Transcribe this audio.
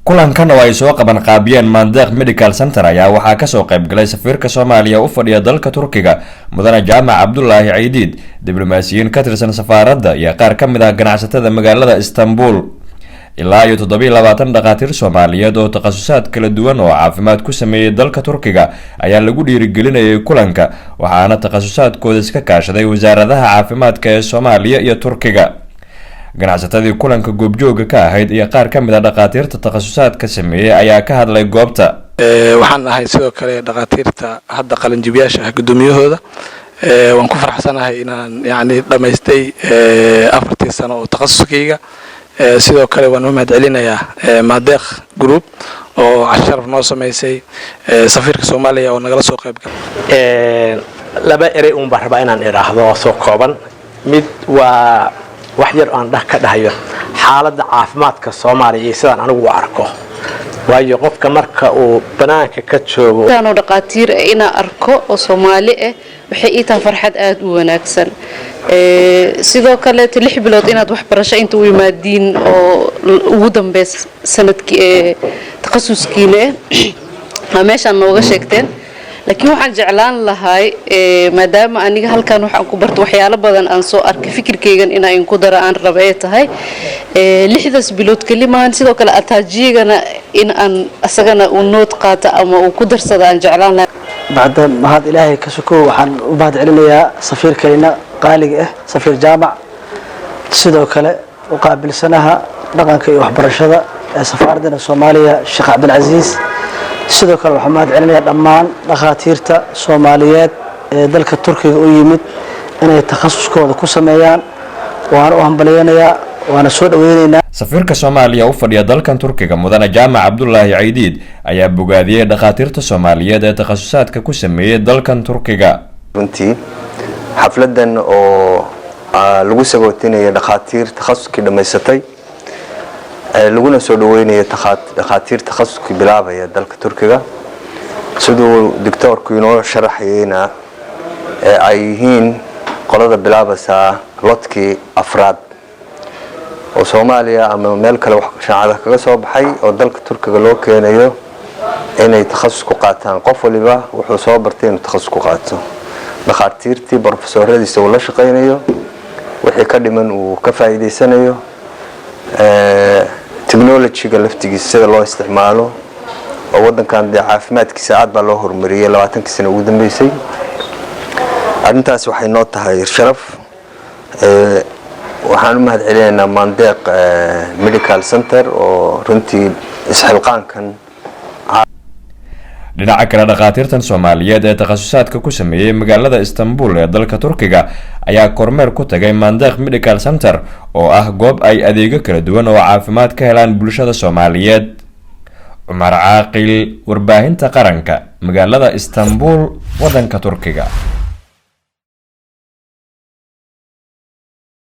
Kulankan oo ay soo qaban qaabiyeen Maandeeq Medical Center ayaa waxaa kasoo qayb galay safiirka Soomaaliya u fadhiya dalka Turkiga, Mudane Jaamac Cabdulaahi Caydiid, diblomaasiyiin ka tirsan safaaradda iyo qaar ka mid ah ganacsatada magaalada Istanbul. Ilaa iyo 27 dhakhaatiir Soomaaliyeed oo takhasusaad kala duwan oo caafimaad ku sameeyey dalka Turkiga ayaa lagu dhiirigelinayay kulanka, waxaana takhasusaadkooda iska kaashaday wasaaradaha caafimaadka ee Soomaaliya iyo Turkiga. Ganacsatadii kulanka goobjooga ka ahayd iyo qaar ka mid a dhakhaatiirta takhasusaadka sameeyey ayaa ka hadlay goobta. Waxaan ahay sidoo kale dhakhaatiirta hadda qalinjibiyaasha ah guddoomiyahooda. Waan ku faraxsanahay inaan yani dhammaystay 4-tii sano oo takhasuskayga. Sidoo kale waan u mahad celinayaa Maadeeq Group oo casharaf noo samaysay, safiirka Soomaaliya oo nagala soo qayb galay. Laba erey uun baan rabaa inaan idhaahdo oo soo kooban. Mid waa wax yar aan ka dhahayo xaaladda caafimaadka Soomaaliya iyo sidaan anigu u arko, waayo qofka marka uu banaanka ka joogo. Intaanoo dhaqaatiir ah inaa arko oo Soomaali ah waxay ii tahay farxad aada u wanaagsan. Sidoo kaleeto 6 bilood inaad waxbarasho inta u yimaadiin oo ugu dambeys sanadkii ee takhasuskiina ah meeshaan nooga sheegteen, laakiin waxaan jeclaan lahay, maadaama aniga halkan waxaan ku barto waxyaalo badan aan soo arkay, fikirkaygan inaa inku dara aan raba ee tahay 6-daas bilood kelimahan, sidoo kale ataajiyagana in aan asagana uu nood qaato ama uu ku darsada aan jeclaan lahay. Bacda mahad Ilaahay ka sokow, waxaan u mahad celinayaa safiirkayna qaaliga ah, Safiir Jaamac, sidoo kale u qaabilsanaha dhaqanka iyo waxbarashada ee safaaraddeena Soomaaliya, Sheekh Cabdilcasiis. Sidoo kale waxaan mahad celinayaa dhammaan dhakhaatiirta Soomaaliyeed ee dalka Turkiga u yimid inay takhasuskooda ku sameeyaan. Waana u hambalyeynayaa, waana soo dhaweyneynaa. Safiirka Soomaaliya u fadhiya dalkan Turkiga, Mudane Jaamac Cabdulaahi Caydiid, ayaa bogaadiyey dhakhaatiirta Soomaaliyeed ee takhasusaadka ku sameeyey dalkan Turkiga. Runtii xafladan oo lagu sagootinaya dhakhaatiir takhasuskii dhammaysatay, laguna soo dhaweynaya dhakhaatiir takhasuskii bilaabaya dalka Turkiga, siduu doctoorku inoo sharaxayeyna ay yihiin qolada bilaabaysaa lotkii afraad oo Soomaaliya ama meel kale shaacada kaga soo baxay oo dalka Turkiga loo keenayo inay takhasus ku qaataan. Qof waliba wuxuu soo bartay inuu takhasus ku qaato, dhakhaatiirtii brofesoradiisa uu la shaqaynayo, wixii ka dhiman uu ka faa'iidaysanayo, technologyga laftigiisa sida loo isticmaalo oo waddankan dee caafimaadkiisa aad baa loo horumariyey 20-kii sano ugu dambeysay. Arrintaas waxay noo tahay sharaf. Waxaan u mahad celinaynaa Maandeeq Medical Center oo runtii isxilqaankan. Dhinaca kale, dhakhaatiirtan Soomaaliyeed ee takhasusaadka ku sameeyey magaalada Istanbul ee dalka Turkiga ayaa kormeer ku tagay Maandeeq Medical Center oo ah goob ay adeegyo kala duwan oo caafimaad ka helaan bulshada Soomaaliyeed. Cumar Caaqil, Warbaahinta Qaranka, magaalada Istanbul, wadanka Turkiga.